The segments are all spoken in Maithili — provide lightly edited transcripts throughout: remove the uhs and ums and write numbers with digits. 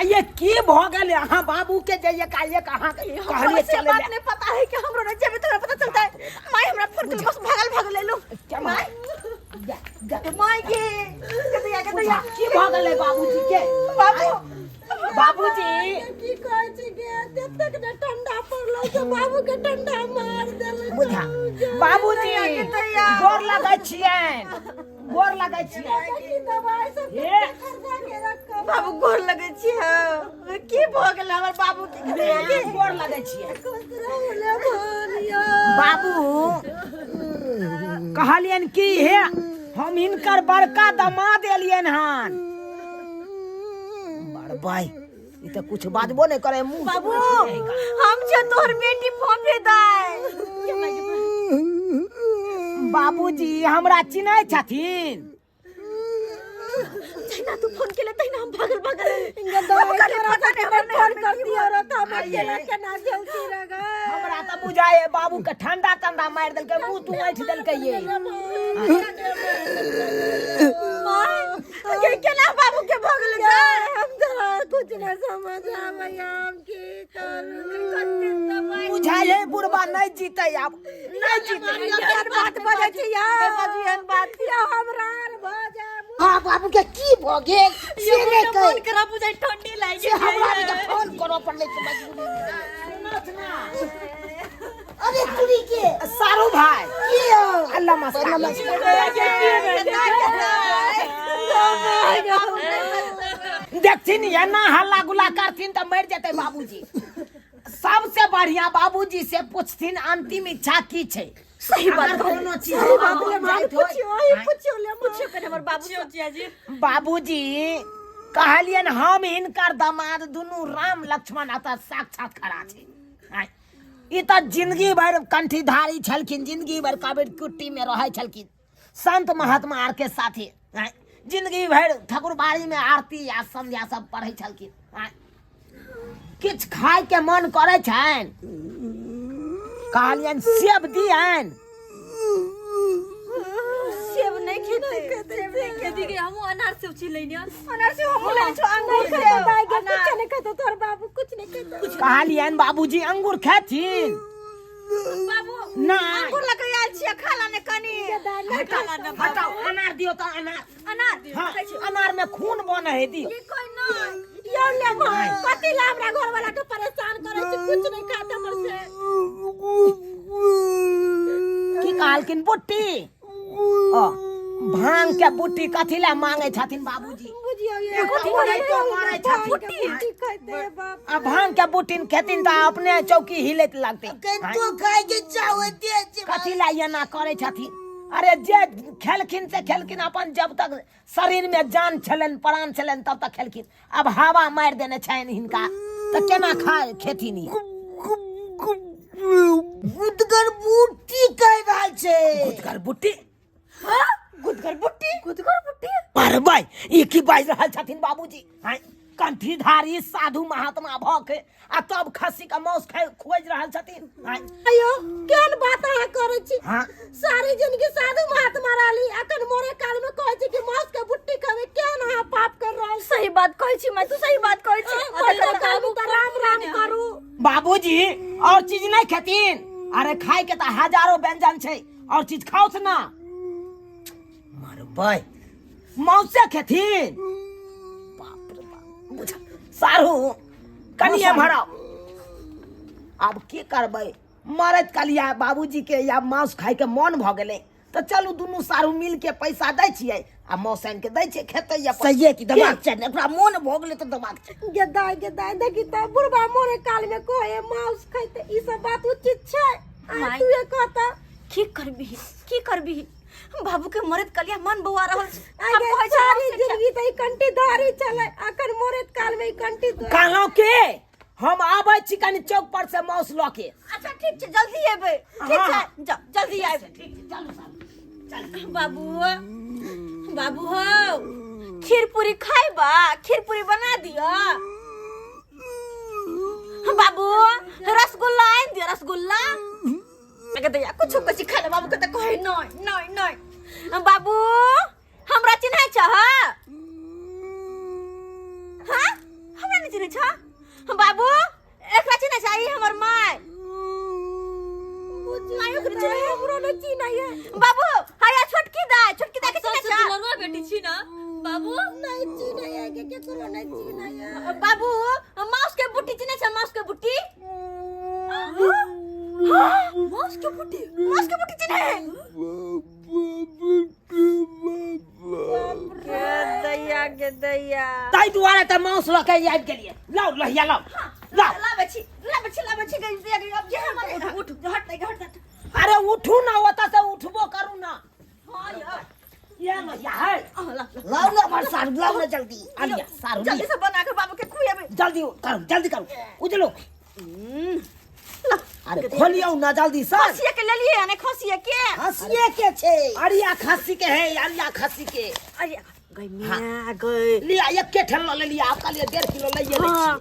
आइए की भऽ गेल अहाँ बाबू के जे एकाएक अहाँ कहलिए से चले बात नहीं पता है कि हमरो नहीं जेबे तोरा पता चलता है। माय हमरा फोन कर बस भागल भागल लेलो। माय माय के कतया कतया की भऽ गेलै बाबूजी के? बाबू बाबूजी की कहै छी गे, ततेक ने ठंडा पड़लो से बाबू के ठंडा मार देलकै। बुझा बाबूजी गोर लगै छियनि, गोर लगै छियनि। की दवाई सब हे। खरीदा के रखब। बाबू गोर लगै छी। हँ, की भऽ गेल हमर बाबू के? कतया के गोर लगै छियनि खुश रहू ले भानिया। बाबू कहलियनि की हे हम हिनकर बड़का दमाद एलियनि हन। बड़बाई ई तऽ कुछ बाजबो नहि करे मुंह। बाबू हम छे तोहर बेटी फोफे दाय। बाबूजी हमरा चिन्है छथिन? जहिना तू फोन केले तहिना हम भागल भागल। हम कहलियै, पता नहि हमरा फोन नैहर कर में की दियो भऽ रे त हम आइए। केना केना जल्दी रगा। हमरा तऽ बुझाए बाबू के ठंडा ठंडा मारि देलकै, मुंह तू ऐठ देलकै ये। माय के केना बाबू के भऽ गेलै गे? हम तो कुछ न समझ आबैया, हम की करू? बुझाए बुढ़बा नहीं जीते आब, नहीं जीते। केहन बात बजै छी यौ? नहि बाजू एहन बात। यौ हमरा आर भऽ जाय। हाँ बाबू के की भऽ गेल से नहि मन कहि खराब हो जाए, ठंडी लागि से हमरा भी के फोन करऽ पड़लै से मजबूरी। अरे तुरी के सारू भाई की हो? अल्लाह नमस्कार। देखथिन एना हल्ला गुल्ला करथिन तऽ मरि जेतै बाबूजी। सबसे बढ़िया बाबूजी से पूछथिन अंतिम इच्छा की छै। सही बात अगर कहलियै। कोनो चीज सही बात ले मान, जाइत होय। पुछियो, अहीं पुछियो ले मान। पुछियो कने हमर बाबू से। बाबूजी कहलियनि हम हिनकर दामाद दुनू राम लक्ष्मण अतः साक्षात खड़ा छै। आँय, ई तऽ जिंदगी भरि कंठीधारी छलखिन, जिंदगी भरि कबीर कुट्टी में रहै छलखिन संत महात्मा आर के साथे। आँय, जिंदगी भरि ठाकुरबाड़ी में आरती आ संध्या सब पढ़ै छलखिन। आँय, किछु खाय के मन करै छनि? कहलियनि सेब दियनि। सेब नहीं खेते, सेब नहीं खेते। दीदी हमहूँ अनार सेब छी लेने। अनार सेब हमहूँ लेने छौ, अंगूर नहीं सेब। खेतौ दाइ गे, अनार। कुछ नहीं खेतौ तोहर बाबू, कुछ नहीं खेतौ। कहलियनि बाबूजी अंगूर खेथिन? बाबू नहि। अंगूर लऽ के आयल छियै, खा ला ने कनी। खा ला ने। हटाओ, अनार दियौ तऽ अनार। अनार दियौ। हाँ, खाइ छी। अनार में खून बनै है, दियौ। की कोइ नहि। यौ ले माँ, कथी ला हमरा घर वाला के परेशान करै छी? कुछ नहीं खाते हमर से। की कहलखिन? बुट्टी? ओ भांग के बुट्टी कथी ला मांगे छथिन बाबूजी? बुझियौ ये कथी मरै छथिन? बुट्टी खेतै बाप। आ भांग के बुट्टी खेथिन तऽ अपने चौकी हिलैत लगतै। कतो खाय के चाहते छै। कथी ला एना करै छथिन? अरे जे खेलखिन से खेलखिन, अपन जब तक शरीर में जान छलनि प्राण छलनि तब तक खेलखिन। अब हवा मारि देने छनि हिनका तऽ केना खा खेथिन ई? गुदगर बूटी कहि रहल छै। गुदगर बुट्टी? हाँ, गुदगर बुट्टी, गुदगर बुट्टी। अरे ई की बाजि रहल छथिन बाबूजी? आँय, कंठीधारी साधु महात्मा भऽ के आ तब खस्सी के मांस खाइ खोजि रहल छथिन। आँय। अयो केहन बात अहाँ करै छी? हाँ। सारी जिंदगी साधु महात्मा रहली, अखन मरे काल में कहै छी कि मांस के बुट्टी खेबै। केहन अहाँ पाप कर रहल छी? सही बात कहै छी मैं, तू सही बात कहै छी। मरे काल में तऽ राम राम करू। बाबूजी और चीज नहीं खेथिन? अरे खाय के तऽ हजारों व्यंजन छै, और चीज खाओ से ना। मरबै मौसे खेथिन? बाप रे बाप। बुझ सारू कनिए भराओ। आब की करबै, मरैत कलिया बाबूजी के या मांस खाय के मन भऽ गेलै तऽ चलू दुनू सारू मिल के पैसा दै छियै आ मांस आनि के दै छियै, खेतै अपन। सहिए की दिमाग छै ने, ओकरा मोन भऽ गेलै तऽ दिमाग छै। गे दाइ, गे दाइ, देखी तऽ बुढ़बा मरे काल में कहे मांस खैते, ई सब बात उचित छै? आ माय। तू कहता की करबिही, की करबिही? बाबू के मरैत कलिया मन बौआ रहल छै। आगे आब कहै छै सारी मांस खाय। जिंदगी तऽ ई कंठीधारी छलै, अखन मरैत काल में ई कंठी कहलहुँ के हम आबै छी कनि चौक पर से मांस लऽ के। अच्छा ठीक छै, जल्दी एबै। ठीक हाँ। छै, जा जल्दी आबि। ठीक छै, चलू सारू चलू। बाबू, बाबू हो, खीर पूरी खाइबा? खीर पूरी बना दिअ बाबू। रसगुल्ला आनि दिअ, रसगुल्ला। अगे दैया कुछो कुछ खा ले बाबू के तऽ कहै नहीं नहीं नहीं। बाबू हमरा चिन्है छह? हाँ, हमरा नहीं चिन्है। चिन्है छ बाबू एकरा चिन्है छ ई हमर my मायो के चिन्है हमरो नहीं चिन्है है बाबू हाया छोटकी दाय छोटकी दाय के चिन्है सबसे छ दुलरुआ बेटी छी ना बाबू नहीं चिन्है है के केकरो नहीं चिन्है है बाबू माउस के बुट्टी चिन्है छ माउस के बुट्टी माउस के बुट्टी माउस के बुट्टी चिन्है है के दैया के दैया ताहि दुआरे तऽ मांस लऽ के आबि गेलियै लाउ लहिया लाउ लाउ लाबै छी लाबै छी लाबै छी गई गई अब जे हमर उठ उठ हट हट हट अरे उठू ना ओतऽ से उठबो करू ना हां यार ये लहिया है ला लाउ ना हमर सारू लाउ ना जल्दी अलिया सारू जल्दी लिया से बना के बाबू के खुएबे जल्दी करू जल्दी करू उजलो अरे खोलियौ ना जल्दी सर खसिया के लेलिए ने खसिया के हंसिए के छै अरिया खस्सी के है अरिया खस्सी के अरे गई मिया गई लिया एके ठन लऽ लेलियै आब कहलियै 1.5 किलो लइए लै छी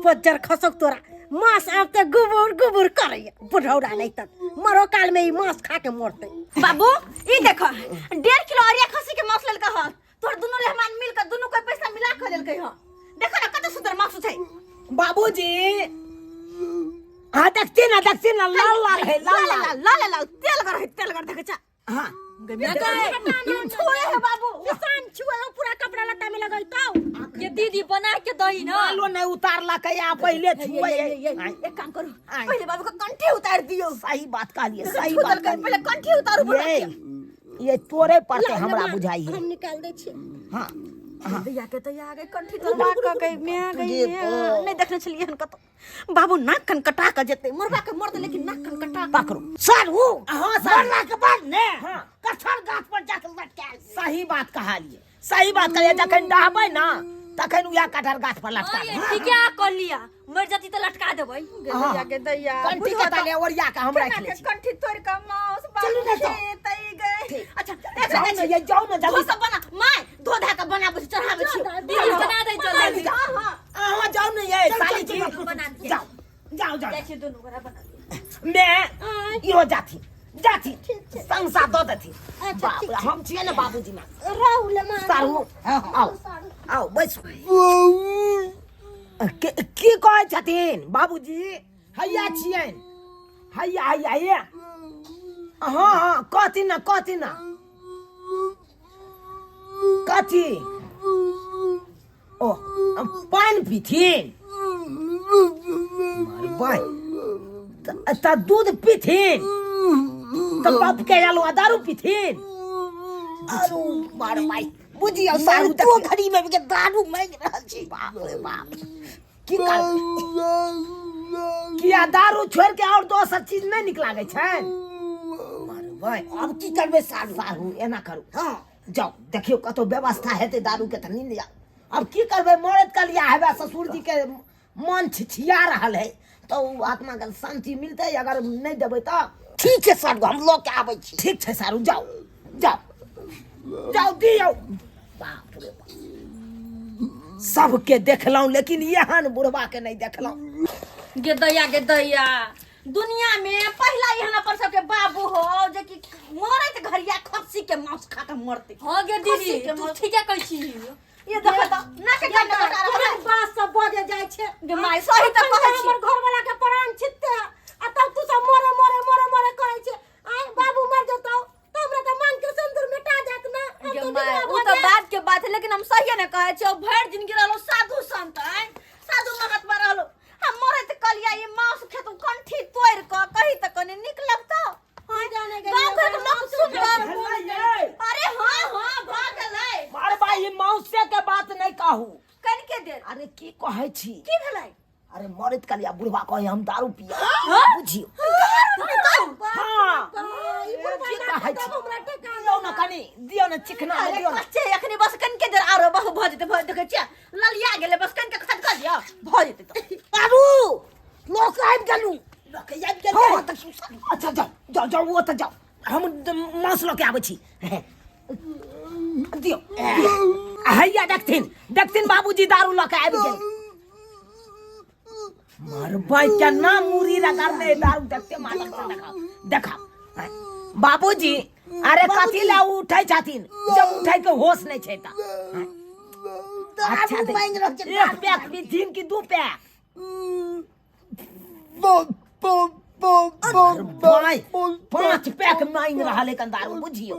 बज्जर खसक तोरा मांस आब तऽ गुबुर गुबुर करैया बुढ़ौरा नहीं तक मरो काल में ई मांस खा के मरतै बाबू ई देखो 1.5 किलो अरिया खसी के मांस लेलकै हन तोहर दुनू मेहमान मिल के दुनू के पैसा मिला के लेलकै हन देखो ना कते सुंदर मांस छै बाबूजी हाँ देखती ना देखती ना लाल लाल है लाल लाल लाल लाल लाल लाल तेल गर है तेल गर देखे चा हाँ छुए है बाबू किसान छुए हो पूरा कपड़ा लत्ता में लगैतौ ये दीदी बना के दही ना मालो नहीं उतारला कया पहले छुए है एक काम करू आय। पहले बाबू के कंठी उतार दियो सही बात कहलिए सही छू बात देलकै, पहले कहलिए कंठी उतारू बुढ़ा ये के ये तोरे पर के ला, हमरा ला, बुझाई है हम निकाल दै छी हाँ दैया के दैया गई कंठी तो ला के गई मैं गई तुझे मैं। नहीं देखने छलिए हन कतो बाबू नाक कन कटा के जेतै मरबा के मरतै लेकिन नाक कन कटा के। पकड़ो सारू हाँ, सारू। मरला के बाद ने हाँ। कठहर गाछ पर जाके लटकायल सही बात कहलिए सही बात कहलिए जखन डहबै ना तखन उएह कटहर गाछ पर लटका हाँ, ये देबै। ठीके आ कर लिया मर जाती तो लटका देबै हाँ। दैया के दैया कंठी के तले ओरिया के हम राखि लै छी कंठी तोड़ के माउस चलू ना तो। खेतै गई अच्छा एक जाउ सेकंड ने ये जाउ ने धो जल्दी सब बना my धो धा के बनाबै छी चढ़ाबै छी दीदी बना दे जल्दी हां हां अहाँ जाउ ने ये साली जी बना दे। जाउ जाउ जाउ जाइ छी दुनू गोरा बना दे मैं इहो जाथी जाथी संसा दऽ देथी बाप रे, हम छियै ने बाबूजी में रहू ले मां सारू आउ आउ बैसू के की कहै छथिन बाबूजी हैया छियनि हैया हैया हैया हँ हँ कहथिन ने कहथिन ने कथी ओ पानि पीथिन मरबै तऽ दूध पीथिन तऽ बाप के आलू दारू पीथिन आरू मारबै बुझियौ सारू तो घड़ी में के दारू मांगि रहल छी बाप रे बाप की करबै किया दारू छोड़ के और दोसर चीज नहि नीक लागै छै मरबै आब की करबै सारू सारू एना करू हँ जाउ देखियौ कतौ व्यवस्था हेतै दारू के तऽ नींद जाउ अब की करबै मरैत कलिया हेबै ससुर जी के मन छिछिया रहल है तऽ ओ आत्मा के शांति मिलतै अगर नहि देबै तऽ ठीक छै सारू हम लऽ के आबै छी ठीक छै सारू जाउ जाउ जाउ दियौ बाप रे बाप सबके देखलहुँ लेकिन एहन बुढ़बा के नहि देखलहुँ गे दैया गे दैया दुनिया में पहिला एहन अपन सबके बाबू हो जे कि मरैत घरिया खस्सी के मांस खा के मरते हाँ गे दीदी खस्सी के तू मांस। ठीके कहै छी ये देखो तो ना के कान कटा रहल है। बात सब बजे जाइ छै गे माय सही तऽ कहै छी हमर घर वाला के प्राण छिटते आ तब तू सब मरे मरे मरे मरे करै छै आय बाबू मर जतौ तऽ हमरा तऽ मांग के सिंदूर मिटा जात ना हम गे तो माय विधवा उ भऽ तऽ जायब। बात के बात है लेकिन हम सही ने कहै छी भरि जिंदगी रहलो साधु संत आय साधु महात्मा रहलो हम मरैत कलिया ई मांस खेतु कंठी तोड़ के कही तऽ कनी नीक लगतौ जाने गेलियै, गाँव घर के लोक सुनतौ भेलै। अरे हाँ हाँ भऽ गेलै मार भाई ई मौसे के बात नहीं कहू कनिके देर अरे की कहै छी की भेलै अरे मरैत कलिया बुढ़वा कहे हम दारू पिया बुझियो हाँ ई बुढ़बा की नाक कहै छी तब हमरा टेका दियौ ने कनी दियौ ने चिकना अरे दियौ ने कच्चे अखनी बस कनिके देर आरो बहु भऽ जेतै भऽ देखै छियै ललिया गेलै बस कनिके खदका दियौ भऽ जेतै तऽ सारू लऽ के आबि गेलहुँ लऽ के आबि गेलै हँ देखियौ सारू अच्छा जाउ जाउ जाउ ओतऽ जाउ हम मांस लऽ के आबै छी दियौ हैया देखथिन देखथिन बाबूजी दारू लऽ के आबि गेल मरबै केना मुरी रगड़ने दारू देखते मालक से देखा देखा बाबूजी अरे कथी लए उठै छथिन जब उठै के होश नहि छै तऽ दारू दे। मांगि रहल छै एक पैक पीथिन कि दू पैक भाई पांच पैक मांग रहल है दारू बुझियो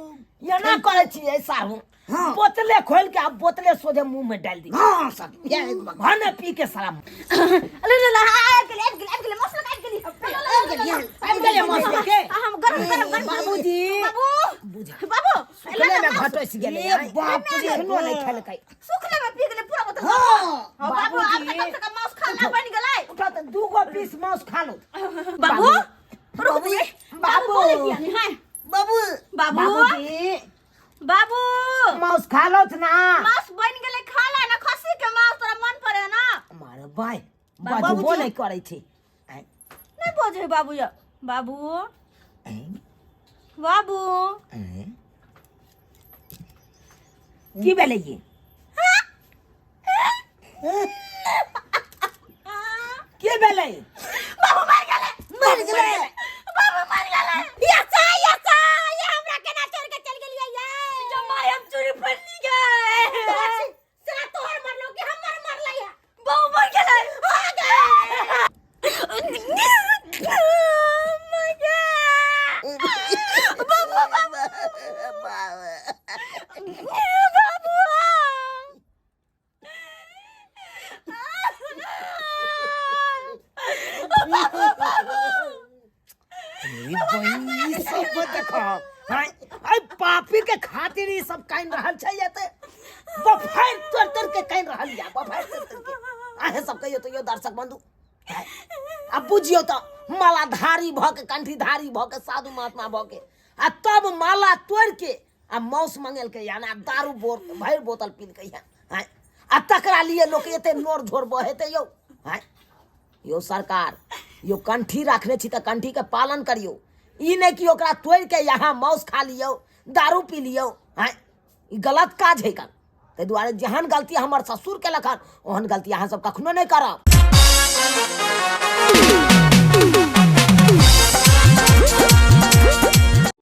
एना करै छियै साहू हाँ। बोतले खोल के आ बोतले सोझे मुंह में डाल दी हाँ सर ये हाँ ने पी के साला अरे ले ले आबि गेलै आबि गेलै आबि गेलै मौस लग आबि गेली आबि गेली, आबि गेलै मौस के। आ, हम गरम गरम गरम बाबूजी। बाबू बुझा। बाबू सुखले में घटस गेलै ए बाप रे एखनो नहि खेलकै सुखले में पी गेलै पूरा बोतल हाँ। हाँ, बाबू आब तऽ कम से कम मांस खाना बनि गेलै उठा तऽ दूगो पीस मांस खा लो बाबू रुक दे बाबू। बोले किया नहीं है बाबू बाबू बाबूजी बाबू मांस खा लो ना मांस बनि गेलै खा ला ना खस्सी के मांस तोरा मन पड़े ना मारे बाय बाबूजी। बाजबो नहि करै छै आँय, नहीं बजे बाबू या बाबू आँय, बाबू आँय। की भेलै ये की भेलै बाबू मर गेलै मर गेलै बाबू मर गेलै या सा या सा ये हमरा केना छोड़ के चल गेलियै ये जमाई हम चोरी पर ली गए साला तोहर मरलो कि हमर मरलै है बाबू मर गेलै ई बहिन, ई सब देखो आँय, आइ पापी के खातिर ई सब काइन रहल छै एते बफारि तोड़ तोड़ के काइन रहल या बफारि तोड़ तोड़ के अहें सब कहियो तो यो दर्शक बंधु आँय, आ बुझियो तऽ मालाधारी भऽ के कंठीधारी भऽ के साधु महात्मा भऽ के आ तब माला तोड़ के आ मांस मंगेलकै या ने आ दारू बोर भरि बोतल पीलकै या आँय आ तकरा लिए लोक एते नोर झोर बहेतै यौ आँय यौ सरकार यौ कंठी राखने छी तऽ कंठीके पालन करियौ ई नहि कि ओकरा तोड़िके यहाँ मांस खा लियौ दारू पी लियौ आँय ई गलत काज है कन ताहि दुआरे जेहन गलती हमर ससुर केलक हन ओहन गलती अहाँ सब कखनो नहि करब।